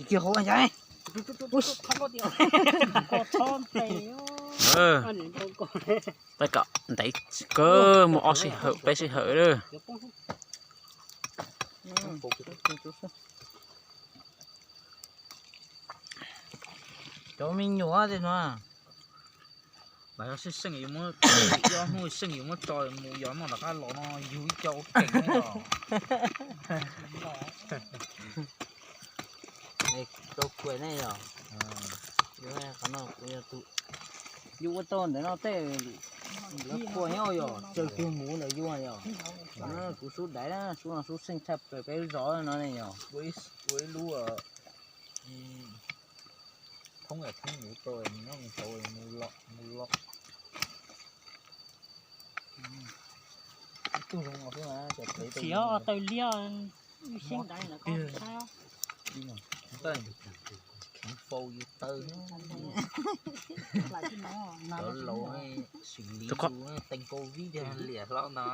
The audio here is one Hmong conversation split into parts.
Kiag hauv ntag. Tab kaum ntev kawg, mus ob sij hawm peb sij hawm lawm. Cov me nyuam tej no, lawv yog seej seej, ib ob hnub seej yus muab tso mus yos noj rov qab los no yug ib co ua keem os. Rau kuv ne yog, qhov no kuv yog tus, yus ua tau ntawm no tej, lawv qhuas nyob yog tsaws kiag mus ntawm yus yog, kuv sub daiv na, sub no sub seej tshaj plaws peb lub zos no ne yog. Ua ib lub thoob yam thoob mus rau mus nyob mus tau mus los mus los. Txiv taw liab, wb xyeeb daiv lawm koj saib. Kheev fau yus taw. Cov laus xws li yus tees covid tiag liam hlob no.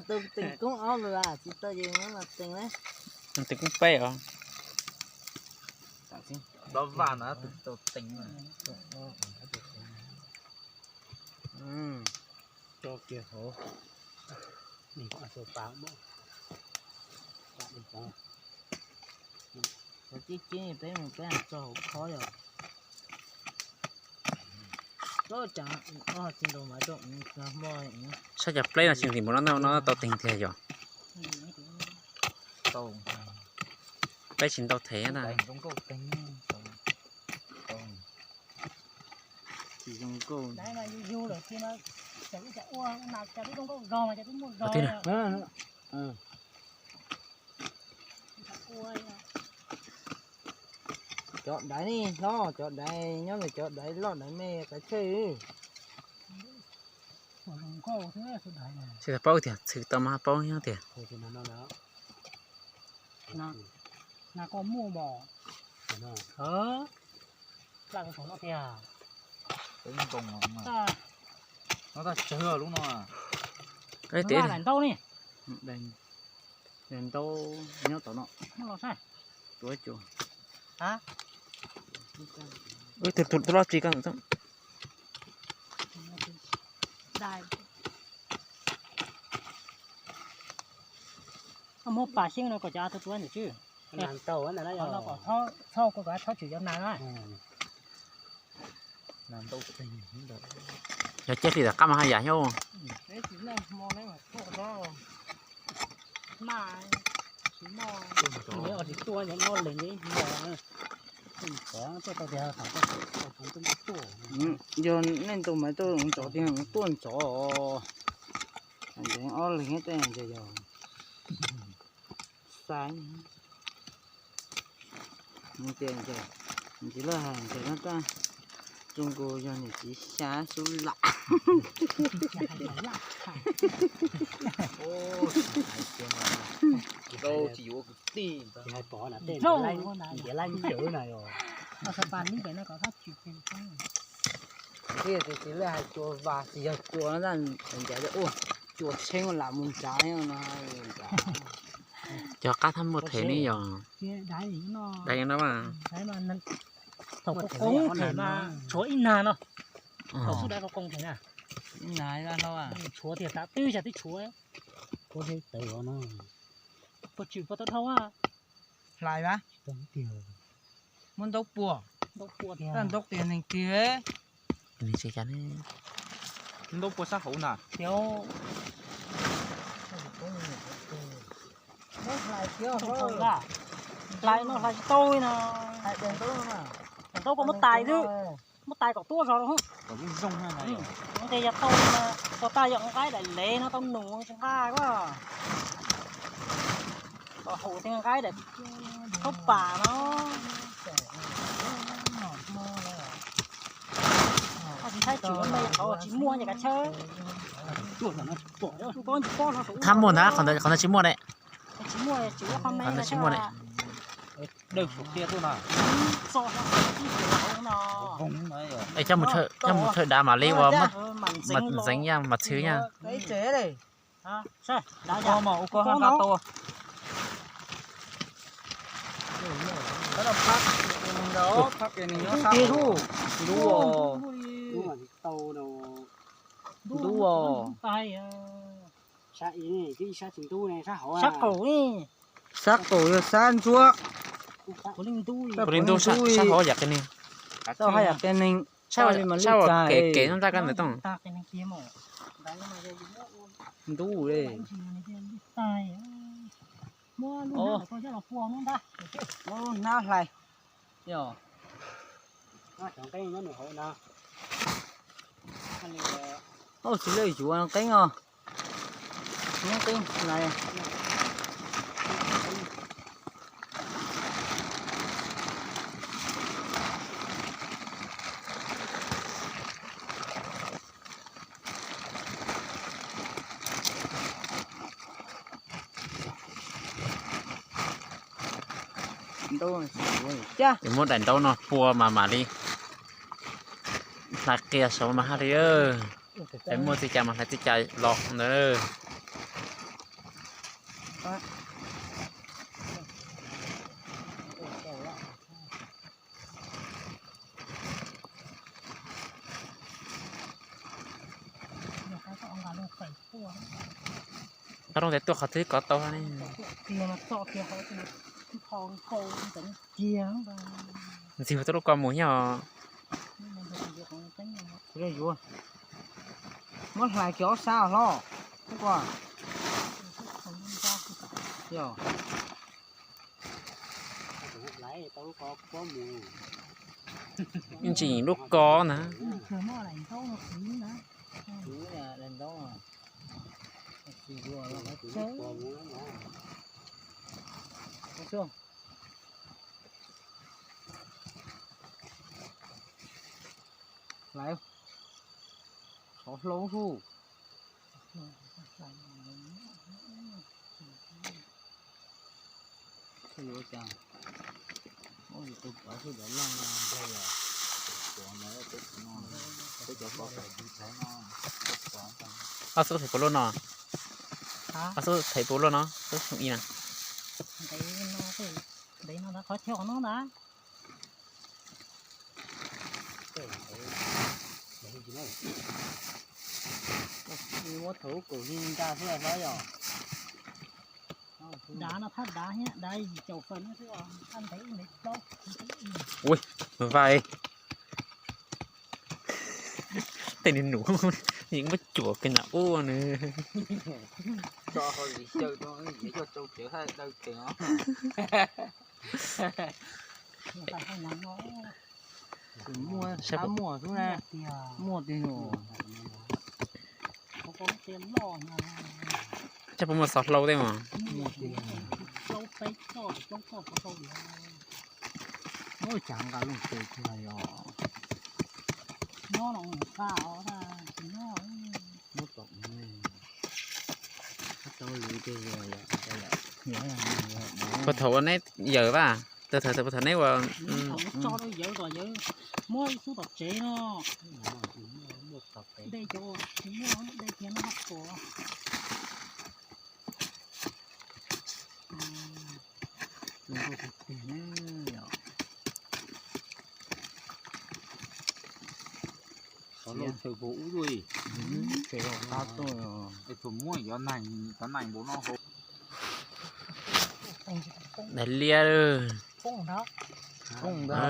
Tus teem koob ob lawm tsis tau ces muab los teem na. Teem koob peb os. Dob vaj no tus tau teem. Tso kiag hauv. Cov cib cib peb mus peb tso hauv khob yog. Sab cov pleb no tsis nqis mus no no tau teeg tiag yog. Peb tsis ntau thev na. Cov daiv ne hlob, cov daiv nyob ntawm cov daiv loj daiv me qav tsawj. Tsis paub tias txhwm tau mas paub nyob tias. Na koj muaj mos. Laj saum no tiag. Tab tsawg lub no. Laj ntaub ne. Ntaub nyob tom no. Tus loj tsis koj. Muab pas xyeeb no kom cov tus tuab ntawm tswb. Txhob kom txhob tshwm cov nas na. Yog ciaj li tom qab mas haj yam nyob. Tsis tuaj nyob leeg li. Yog nej ntu mas tuaj ntxov tiag tuaj ntxov. Ob leeg thiab tej yog xav. Ntsis laj hais ntsis no tab, zoo nkaus yog niam txiv xya xub lam. Tsis yuav kwv tij, ntiav laj ncawv na yog. Tsis laj hais cua vas tsis yog cua no, ncav ua cua tsheeb lam mus ncav no. Cov qab thab muaj thev ne yog. Daiv no mas. Thaum kuv qoob them mas tshuav ib nag no. Thaum xub daiv kuv qoob them na. Tshuav tiag, tam twb yog twb tshuav. Puas tswm puas tau dhau a? Hlais a? Muab ntaub puas. Ntaub tiag neeg tiag. Ntaub puas sab hauv na. Hlais no hlais tsis tau li no. Ntaub koj muab tais xwb, muab tais kom tuaj zog los. Ces yog tau, tau tag yog nqaib daim lev no tau nus tsis nqa ko. Kom haum tej nqaib daim khaub pam no. Koj tsis saib tswm me qhov tsis muaj ces kav tsij. Thab muaj ntag, qhov ntawd tsis muaj ne. Tsis muaj, tsis muaj ne. Es coj mus, coj mus thawj dav mam li ua mas ntxeev yaj mas txhwv yaj. Ua ko mas ua ko haj nqa tau. Ntub tiag lauj. Ntub os. Ntub os. Sab qaum yog sab ntsuab. Puav leej ntub, sab hauv yam qe neeg. Tau haj yam qe neeg. Sab uas kev kev ntab kab ntawd tooj. Ntub li. Muab lub hnab hlais. Ub, txiv lawj yuav qeeb os. Muab qeeb hlais. Muab daim ntaub no pua mas mam li hlais qia saud mas haj li. Es muaj txij cas mas hlais txij cas los ntawd. Qab rooj tes tuaj qhov twg kov tau ne. Ntxiv huv tau lub ko mus nyob. Muab hlais kiag ob sab hlob. Ntsim lub ko na. Hlais, qhov hlau hu. Ob xub thev puas luaj no? Ob xub thev puas luaj no? Xub i na. Ntev no, qhov chaw no ntag. Muab thaum kaum hli nta xwb hlob yom. Dav no thaj dav thiab, dav yim caum feem no xwb os, thaj ntev ntev plaub. Ui, vai. Tej niag num yeej muab cuam kiag nram ub nws. Muaj, sab muaj xwb na. Muaj tiag. Tsam puas muaj xov hlau tej mas. Muaj cas nqa loo tes kiag yog. Puag thaum ua neb yawm vas, puag thaum neb ua muab ib xub tom tsev no. Xov hlau chaw puag ub tuaj. Daim liab. Poob ntag. Poob ntag.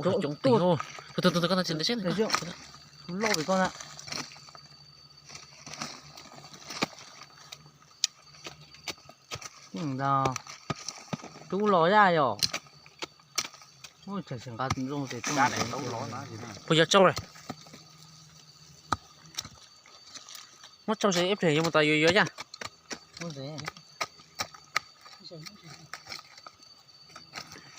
Coob tiag. Loj pem koj na. Ntag, tub los yaj yom. Tseem nqa zoo tes puas yog tsau lawm. Muab tsau seb ib pliag yuav mus tas yuav yuav yaj.